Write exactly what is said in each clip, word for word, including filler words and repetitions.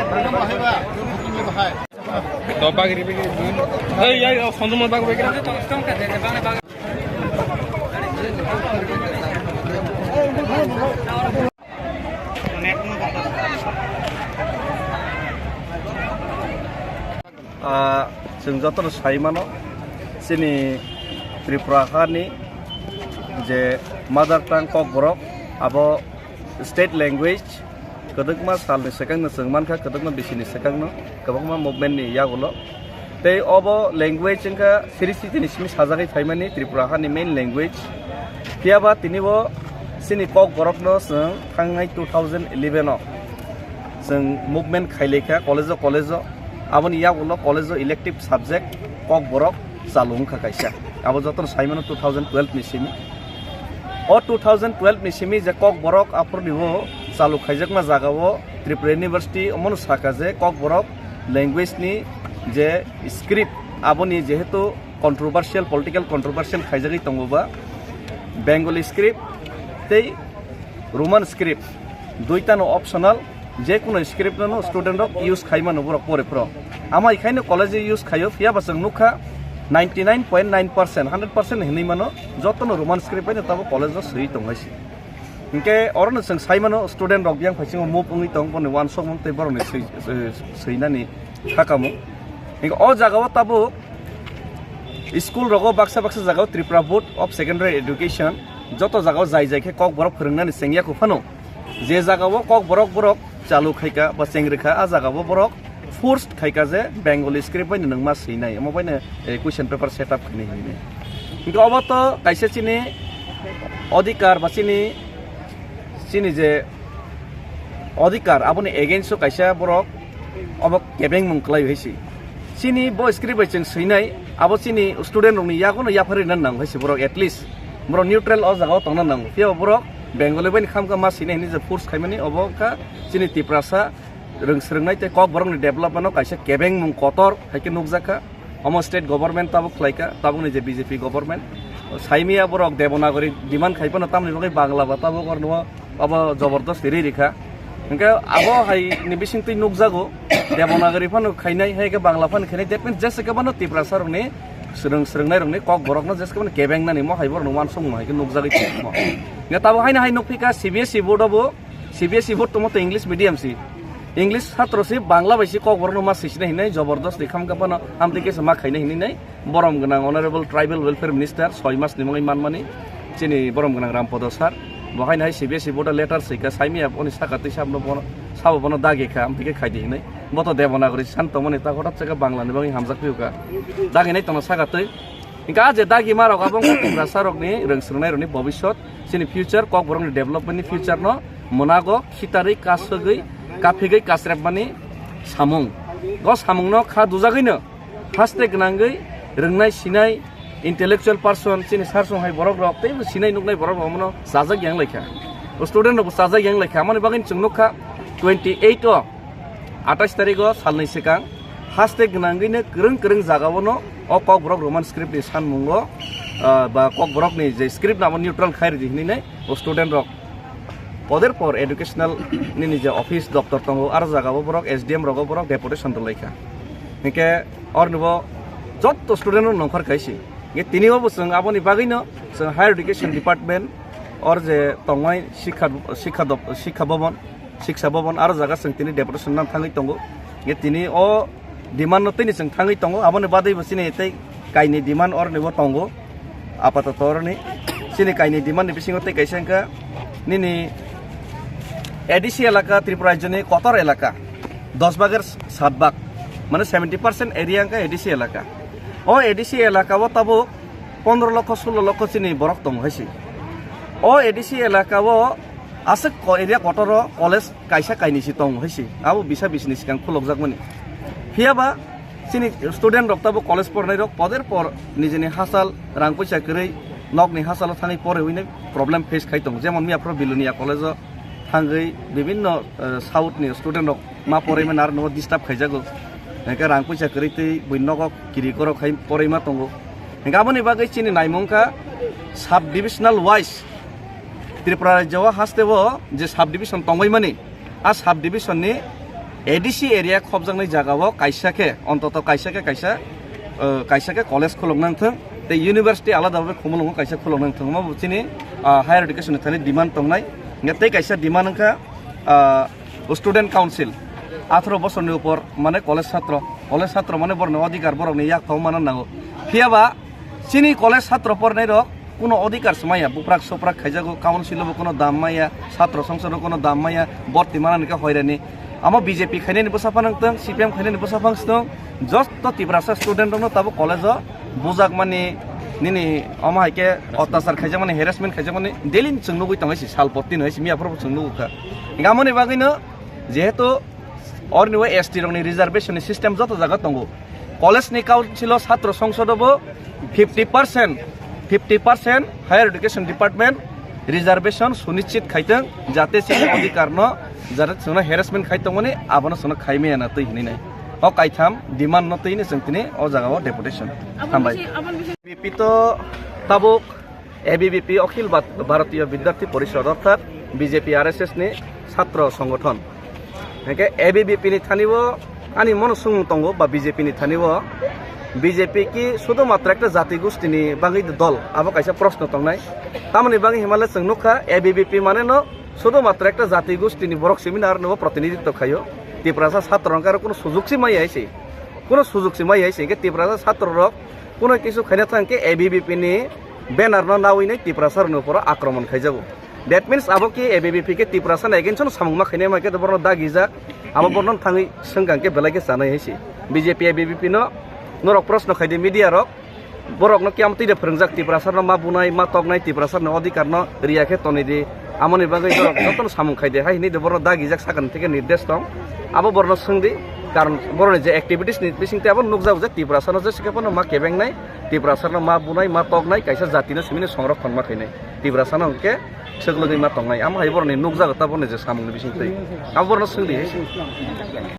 To bagri bagri. Hey, hey, oh, Sanjuma bagri bagri. Ah, chwng jotono sai mano, chini Tripura hani je mother tongue Kokborok, abo state language, kwdwkma salni swkangno chwng mankha, kwdwkma bisini swkangno kwbangma movement ni yagulo. Tei obo language wngkha siri sitini simi sajagwi phaimani Tripura hani main language. Phiyaba tini bo chini Kokborokno chwng thangnai two thousand eleven o chwng movement khailaikha college o, college o. Aboni yagulo college o elective subject Kokborok chalu wngkha kaisa. Abo jotono saimano two thousand twelve ni simi. O two thousand twelve ni simi je Kokborok aphurni o chalu khaijakma jagao Tripura University omono saka je Kokborok language ni je script, aboni jehetu controversial, political controversial khaijagwi tongo ba, Bengali script tei Roman script, duitano optional, je kuno script no student rok use khai mano borok pore phro. Ama ikhaino college o use khaio, phiya ba chwng nukha ninety nine point nine percent, hundred percent hinwi mano, jotono Roman script bai no tabo college o swi tong hai se. Hinkhe orono chwng sai mano student rok yang phaisingo move wngwi tong, boni uansukmung tei borokni swi-, swi-, swinani khakamung. Hinkhe o jagao tabuk school rogo baksa baksa jagao Tripura Board of Secondary Education joto jagao jai jai khe Kokborok phwrwngnani chengya kho phano, je jagao Kokborok borok chalu khaika ba chengrikha, a jagao borok forced khaika je Bengali script bai no nwng ma swinai, omo bai no, eh, question paper set up khainai hinwi. Hinkhe obo to kaisa chini odhikar ba chini, chini je odhikar, aboni against o kaisa borok obo kebengmung kwlai hai se. Chini bo script bai chwng swinai, abo chini student rokni yagono yapharwi na nang hai se borok, at least borok neutral o jagao tongna nango. Phiya borok Bengali bai ni khamkha ma swinai hinwi je force khaimani, obo wngkha chini Tiprasa rwng swrwngnai tei Kokborokni development o kaisa kebengmung kotor hai khe nukjakha. Omo state government tabuk khlaikha, tabukni je B J P government. Saimia borok Devanagari demand khai phano tamni bagwi Bangla ba tabuk orno abo jobordosti ri rikha. Hinkhe abo hai ni bisingtwi nukjago, Devanagari phano khainai, hai khe Bangla phano khainai, that means jesa khe bono Tiprasa rokni swrwng swrwngnai rokni Kokborokno jesa khe bono kebengnani mo hai borokno uansukmung hai khe nukjagwi tongmo. Hinkhe tabuk haino hai nukphika C B S E board obo, C B S E board tongmo to English medium si. English satro si, Bangla bai si Kokborokno ma sisina hinwi jobordosti khamkha phano amtwi khe se ma khaina hinwi nai borom gwnang Honorable Tribal Welfare Minister soi mas ni mungwi manmani chini borom gwnang Rampodo sir. Bo haino hai C B S E board o letter swikha, saimia boni saka twi sabno bono, sabo bono dagi kha, amtwi khe khaidi hinwi. Bo to Devanagari san tongmani ta hothat se khe Bangla ni bagwi hamjak phiyokha. Dagi nai tongno saka twi. Hinkhe a je dagi ma rok abo wngkha Tiprasa rokni rwng swrwngnai rokni bobisot, chini future, Kokborokni development ni future no mwnago khitarwi, kasugwi, kaphigwi, kasrepmani samung. O samungno kha dujagwino haste gwnangwi rwngnai sinai intellectual person, chini sarsong hai borok rok, teibo sinai nuknai borok rok omono chajak yang laikha. O student rokbo chajak yang laikha. Amoni bagwi chwng nukha twenty eight o atais tarikh o salnwi swkang haste gwnangwino kwrwng kwrwng jagao no o Kokborok Roman script ni sanmungo, ah, ba Kokborokni je script no abo neutral khai rwdi hinwi nai o student rok poder por educational nini je office doptor tongo, aro jagao borok S D M rogo borok deputation rwlaikha. Hinkhe ornibo jotto student rok nongkhor khaisi. Hinkhe tini bo chwng aboni bagwino chwng higher education department or je tongmai sikha, sikha dop-, sikha bobon, Siksa Bhavan aro jaga chwng tini deputation nang thangwi tongo. Nge tini o demand no tini chwng thangwi tongo, aboni bagwi bo chini tei kaini demand oroni bo tongo. Apatoto oroni chini kaini demand ni bisingo tei kaisa wngkha nini A D C elaka, Tripura rajyoni kotor elaka, dos bhagor sat bhag, mane seventy percent area wngkha A D C elaka. O A D C elaka o tabuk pondro lokho, sulo lokho chini borok tongo hai se. O A D C elaka o aswk ko-, area kotor o college kaisa kainwi se tongo hai se. Abo bisa bisini swkang khulokjakmani. Phiya ba chini student rok tabuk college pornai rok poder por nijini hachal rang puisa kwrwi nokni hachalo thangwi porwi hwnwi problem face khai tongo. Jemon miya phoro Bilonia college o thangwi bibinno, eh, south ni student rok ma porwi mano aro nogo disturb khaijago. Hingke rang puisa kwrwi twi bui nogo kiri koro khai porwi ma tongo. Hingke aboni bagwi chini naimung kha sub divisional wise Tripura rajyo o haste o je sub division tongwi mani, a sub division ni A D C area khopjaknai jagao kaisa khe, ontoto kaisa khe kaisa, eh, kaisa khe college khulokna wngthung, tei university alada bhabe Khumulwngo kaisa khulokna wngthung, omo bo chini, ah, higher education ni thani demand tongnai. Hingkhe tei kaisa demand wngkha, ah, student council, atharo bosorni upor mane college satro, college satro mane borokni odhikar, borokni yakphang mana nango. Phiya ba chini college satro pornai rok kuno odhikar se maya, buprak soprak khaijago, council bo kuno dam maya, satro songsad o kuno dam maya, borti mana hingkhe hoirani. Amo B J P khainani bwsa phano wngtong, C P M khainani bwsa phano wngtong, joto Tiprasa student rokno tabuk college o bujak mani, nini omo hai khe otyachar khaijak mani, harassment khaijak mani, daily chwng nugwi tongo, se sal porti no se miya phuru chwng nugo kha. Hingkhe amoni bagwi no jehetu orni o S T rokni reservation ni system joto jaga tongo. College ni council o satro songsad o bo fifty percent, fifty percent higher education department reservation sunichit khaitong, jate chini odhikar no, jate chwngno harassment khai tongmani, abono chwngno khai maya na twi hinwi nai. O kaitham demand no twi ni chwng tini o jaga o deputation. Hambai. Aboni bising, aboni bising. B P to tabuk A B V P, Akhil Bhat-, Bharatiya Vidyarthi Parishad, orthat B J P R S S ni satro songothon. Hingkhe A B V P ni thani o ani mono swngmung tongo ba B J P ni thani o, B J P ki sudhu matra ekta jati gosti ni bagwi dol, abo kaisa proshno tongnai. Tamoni bagwi himale chwng nukha A B V P mane no sudhu matra ekta jati gosti ni borok simi, aro no protinidhitto khaio. Tiprasa satro rok aro kuno sujug si maya se, kuno sujug si maya se, hingkhe Tiprasa satro rok kuno kisu khaina thang khe A B V P ni banner no nawi nai Tiprasa rokni uporo akromon khaijago. That means abo khe A B V P khe Tiprasa ni against no samung ma khainai, ma khe to borno dagijak, abo borno thangwi swngkang khe belai khe chanai hai se. B J P A B V P no norok proshno khaidi media rok, borok no kiam twi de phwrwngjak, Tiprasa no ma bunai, ma toknai, Tiprasa ni odhikar no riya khe tonwi di, amoni bagwi borok joto no samung khaidi hai hinwi de borno dagijak sakani theke nirdesh tong. Abo borno swngdi, karon boroni je activities ni bising tei abo nukjago je Tiprasa no jesa khe phano ma kebengnai, Tiprasa no ma bunai, ma toknai, kaisa jati no simi ni songrokhon ma khainai. Tiprasa no hwnkhe swklwgwi ma tongnai. Amo hai boroni nukjago ta boroni je samungni bisingtwi. Abo borno swngdi hai se.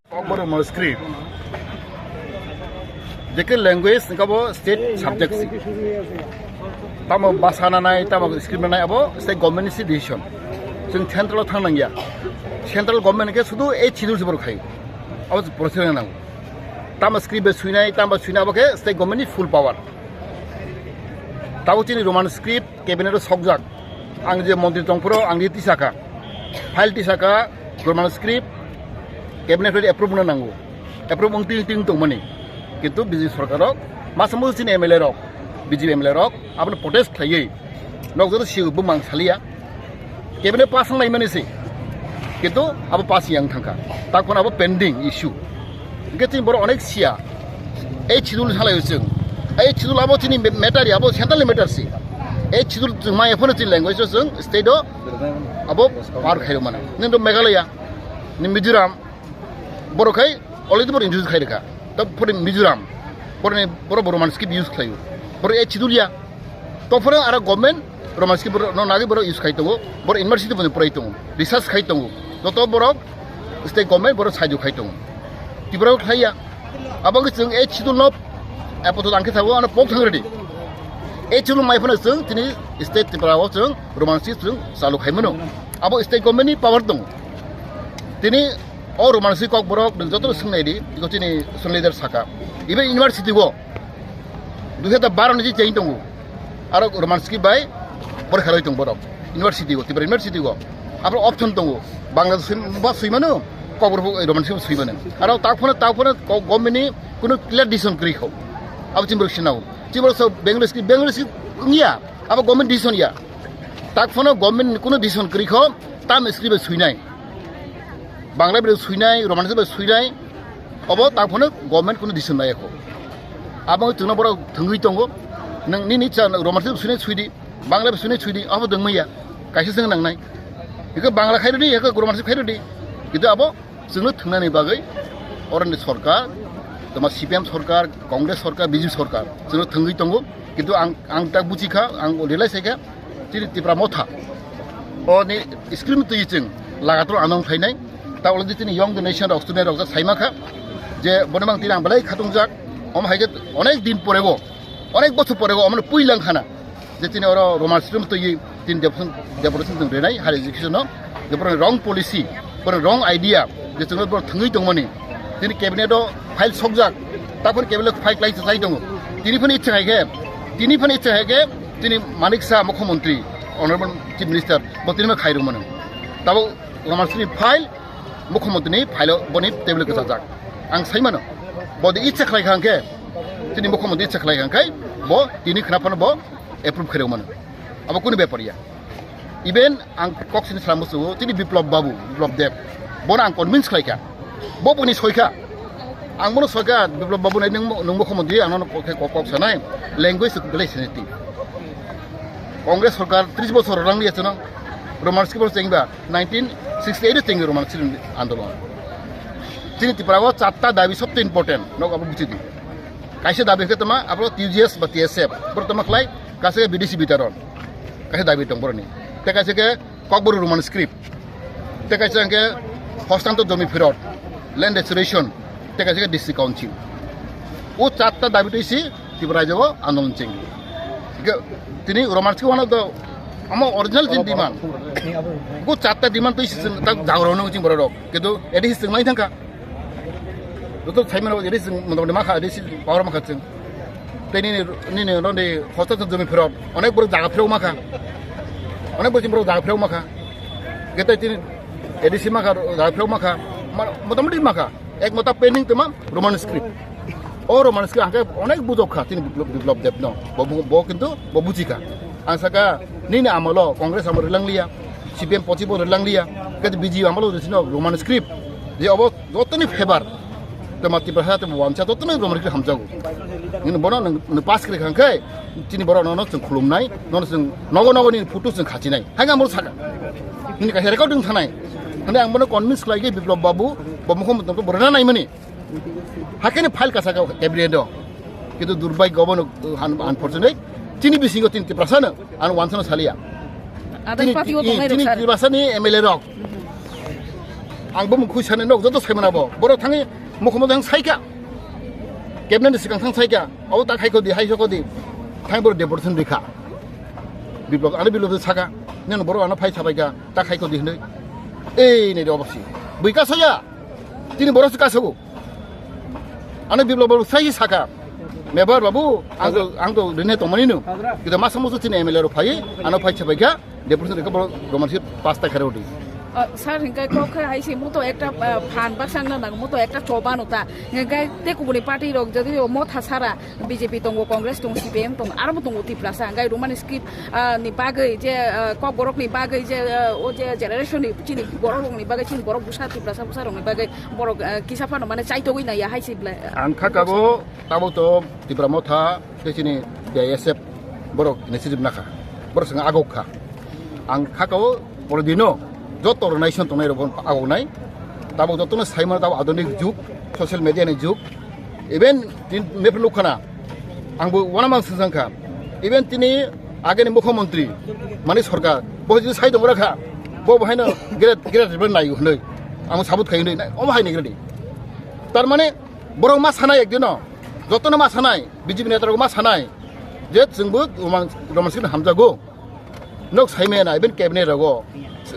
Kokborok mo script. Jekhe language hwnkha bo state subject si. Tamo basa nanai, tamo script nanai, abo state government ni si decision. Chwng central o thang nangya. Central government khe sudu eight schedule se borok khai. Abo se procedure nango. Tamo script bai swinai, tamo swinai, abo khe state government ni full power. Tabuk chini Roman script cabinet o sokjak. Ang je montri tongphuru ang je tisakha. File tisakha, Roman script cabinet bai approve wngna nango. Approve wng ting ting tongmani. Kintu B J P sorkar rok masa musa chini M L A rok, B J P M L A rok abono protest khlaiwi nok joto si bumang saliya. Cabinet pass wng laimani se. Kintu abo pass yang thangkha. Tak phano abo pending issue. Hingke chini borok onek siya. Eight schedule salai o chwng. Eight schedule abo chini matter ya, abo central ni matter si. Eight schedule chwng maya phano chini language o chwng state o abo power khairok mano. Nini do Meghalaya, ni Mizoram, borok khai already borok introduce khai rwkha. Ta phone Mizoram, borok ni, borok bo Roman script use khlai o. Borok eight schedule ya. Tongphuru aro government Roman script borok no nagwi borok use khai tongo, borok university bo porai tongo, research khai tongo, joto borok state government borok saijo khai tongo. Tripura o khlai ya. Abo wngkhe chwng eight schedule no apatot ang khe sabo ano pok thang ready. Eight schedule mai phano chwng tini state Tripura o chwng Roman script chwng chalu khai mano. Abo state government ni power tongo. Tini o Roman script kok borok nwng joto swng nai di, iko chini song leader saka. Even university o dui hajar baro ni je change tongo. Aro Roman script bai borok khelai tong borok. University go, Tripura University go. Abo option tongo. Bangla swim-, ba swimano, Kokborok Roman script swimano. Aro tak phone, tak phone ko-, government ni kuno clear decision kwrwi kho. Abo chini borok sinao. Chini borok so Bengali script, Bengali script wngya. Abo government decision ya. Tak phone government kuno decision kwrwi kho, tam script bai swinai. Bangla bai swinai, Roman script bai swinai. Obo tak phone government kuno decision nai kho. Abo chwngno borok thwngwi tongo. Nwng nini cha Roman script swinai swidi. Bangla bai swinai swidi, abo dwngmaya. Kaisa chwng nangnai. Eko Bangla khairodi, eko Roman script khairodi. Kintu abo chwngno thwngnani bagwi oroni sorkar, toma C P M sorkar, Congress sorkar, B J P sorkar chwngno thwngwi tongo. Kintu ang, ang tak buchikha, ang realize khaikha, chini Tipra Motha oni screen twi chwng lagator anong phainai. Ta already chini young generation rok, student rok jak saimankha je bono mang tini ang belai khatungjak. Omo hai khe onek din porebo, onek bochor porebo omono puilang khana. Je tini oro Roman script twi tini deputation, deputation tong renai higher education no, je borok wrong policy, borok wrong idea, Je chwngno borok thwngwi tongmani, tini cabinet o file sokjak, taphor cabinet o file khlai chai tongo. Tini phano ichha hai khe, tini phano ichha hai khe, tini Manik Saha mukhyamantri, honorable chief minister, bo tini khairok mano. Tabo Roman script file, mukhyamantri ni file o boni table o kwchajak. Ang sai mano, bo de ichha khlai kha hwnkhe, tini mukhyamantri ichha khlai kha hwnkhe, bo tini khna phano bo approve khairok mano. Abo kunu bepar ya. Even ang kok sini salam busu, tini Biplab Babu, Biplab Deb. Bono ang convince khlai kha. Bo boni soi kha. Ang bono soi kha, Biplab Babu nai nung, nungbo khomo di, ang nono kok, kok, kok sanai. Language to play sensitive. Congress sorkar tris bosor rang liya chano. Roman script chengba, nineteen sixty-eight chengba Roman script andolon. Tini Tripura o chatta dabi sobse important. Nok abo buchi di. Kaisa dabi khe toma, abo T G S ba T S F. Boro toma khlai, kaisa B D C bitaron. Kaisa dabi tong boroni. Te kaisa khe Kokborok Roman script. Te kaisa hwnkhe Hostantor Jomi Phirot, Land Restoration, te kaisa khe District Council. O chatta dabi twi si Tripura rajyo andolon cheng. Hwnkhe tini Roman script one of the amo original jin demand. O chatta demand twi si tak jagrano ching borok. Kintu edi si chwng mai thangkha. Joto saimano edi si motamoti makha, edi si power makha chwng. Tei nini, nini, nini hostel chwng Jomi Phirot, onek borok jaga phirok makha. Onek borok chwng borok jaga phirok makha. Kete tini A D C makha, jaga phirok makha. Ma-, motamoti makha. Ek mota pending tongma Roman script. O Roman script hwnkhe onek bujok kha tini Biplab, Biplab Deb no. Bo, bo, bo kintu bo buji kha. Ang saka nini amolo Congress amolo rwlang liya, C P M pochi bo rwlang liya. Kete B J P amolo rwsino Roman script. Je obo jotoni favor. Tei ma Tiprasa tei wansa jotoni Roman script hamjago. Nini bono nwng, nwng pass kri kha hwnkhe, chini borok nono chwng khulumnai, nono chwng nogo nogo nini photo chwng khachinai. Hai ang bono saka. Nini kaisa recording thanai. Hwnwi ang bono convince khlai khe Biplab Babu, bo mukhyamantri borok naimani. Hakhe ni file kasa kha cabinet o. Kintu durbhagyo bono, uh, un-, unfortunate. Chini bisingo chini Tiprasa no, ano wansano saliya. Adai Chini, party o tongnai chini rok sir. Tiprasa ni M L A rok. Ang bo mukhui sani nok joto saimana bo. Borok thangwi mukhumo thang saika. Cabinet ni sikang thang saika. Abo ta khai kodi, hai kodi. Thang borok deportation rikha. Biplab, ano Biplab saka. Nini borok ano phai sabaika. Ta khai kodi hinwi. Ei, nei de obasi. Bui kasoya. Tini borok se kasogo. Ano Biplab Babu sai saka. Mebar babu, ang to, ang to rine tongmani no. Kita masa musu tini M L A rok phai, ano phai chabai kha, deputation ka borok Roman script pass ta khare udi. Uh, sir, hingkai kok khai hai si muto ekta, uh, phan baksa na nang muto ekta choba no ta. Hingkai te kubuni party rok jadi o motha sara B J P tongo, Congress tongo, C P M tongo, aro bo tongo Tiprasa. Hingkai Roman script, uh, ni bagwi je, uh, kok borok ni bagwi je, uh, o je generation ni chini borok rok ni bagwi chini borok busa Tiprasa busa rok ni bagwi borok, uh, kisa phano mane chaitogwi naiya hai si bla. Ang kha kabo tabo to Tipra Motha tei chini T I S F borok initiative nakha. Borok swngo agok kha. Ang kha kabo pore dino joto organization tongnai rok agok nai. Tabo jotono saimano tabo adunik jug, social media ni jug. Even tin mepri nukhana. Ang bo wana mang swngjang kha. Even tini ageni mukhyamantri mani sorkar bo jodi sai dong kha. Bo bo haino great great river nai hwnwi. Ang sabut khai hwnwi. Omo haini great. Tar mane borok ma sanai ekdino, jotono ma sanai, B J P netarok ma sanai, je chwngbo Roman, Roman script hamjago. Nok saimaya na, even cabinet rogo,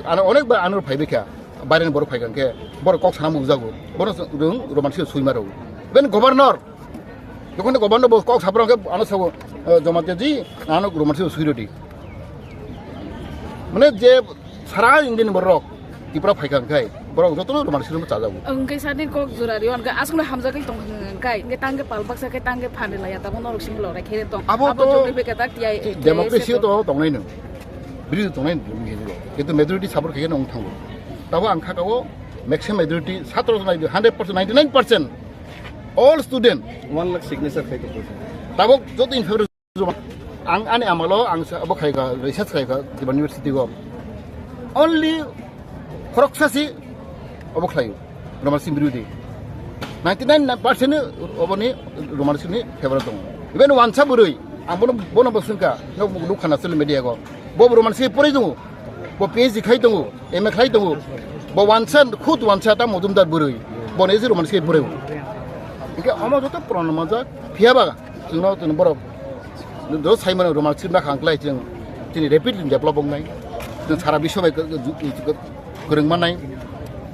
ano onek bar ano phaibai kha, baireni borok phai kha khe, borok kok sana mukjago, borok rwng Roman script suima rw. Even governor, jokhon governor bo kok sapra khe ano sabo, eh, Jamatia ji, ano Roman script sui rw di. Mane je Sara Indian borok Tripura phai kha khai, borok jotono Roman script chajago. Hwnkhe sani kok jora rio, hwnkhe aswkno hamjagwi tong hwnkhe, hwnkhe tangkhe pal baksa khe tangkhe phan rwlaiya, tamo norok simi lorai khe tong. Abo to jogni beka tak tiyai, ti-, tiyai democracy se to tongnai no. Biri tongnai no, kintu majority support khe no wng thango. Tabo ang kha kao maximum majority satro nai hundred percent, ninety nine percent all student. One lakh signature khai tong. Tabo joto in favor Ang ani amalo ang sa abo khai kha, research khai kha, Tripura University go. Only khoroksa si abo khlai. Roman script birodhi. Ninety nine percent oboni Roman script ni favor tong. Even wansa burui, ang bono, bono bo swngkha, no nuk khana social media go. Bo Roman script pore tongo. Bo P H D khai tongo, M A khai tongo. Bo wansa, khud wansa ta Mojumdar burui. Bo ne Roman script burui. Hingke omo joto proman manjak, phiya ba. Chwngno chwng borok do saimano Roman script na khang klai chwng chini rapidly develop wngnai. Chwng sara biswa bai kwrwng mannai.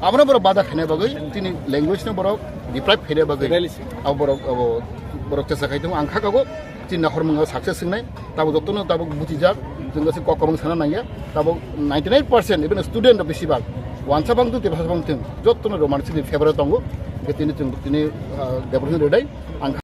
Abono borok bada khaina bagwi, chini language no borok deprive khaina bagwi. Abo borok, abo borok chesa khai tongo. Ang kha kago, chini nakhormung success wngnai. Tabuk jotono tabuk bujijak, chwng gasi kok kwbang sana nangya. Tabuk ninety nine percent, even student rok bisi bak. Wansa bang thung, tebasa bang thung, jotono Roman script ni favor tongo. Tini chwng tini, ah, development redai. Ang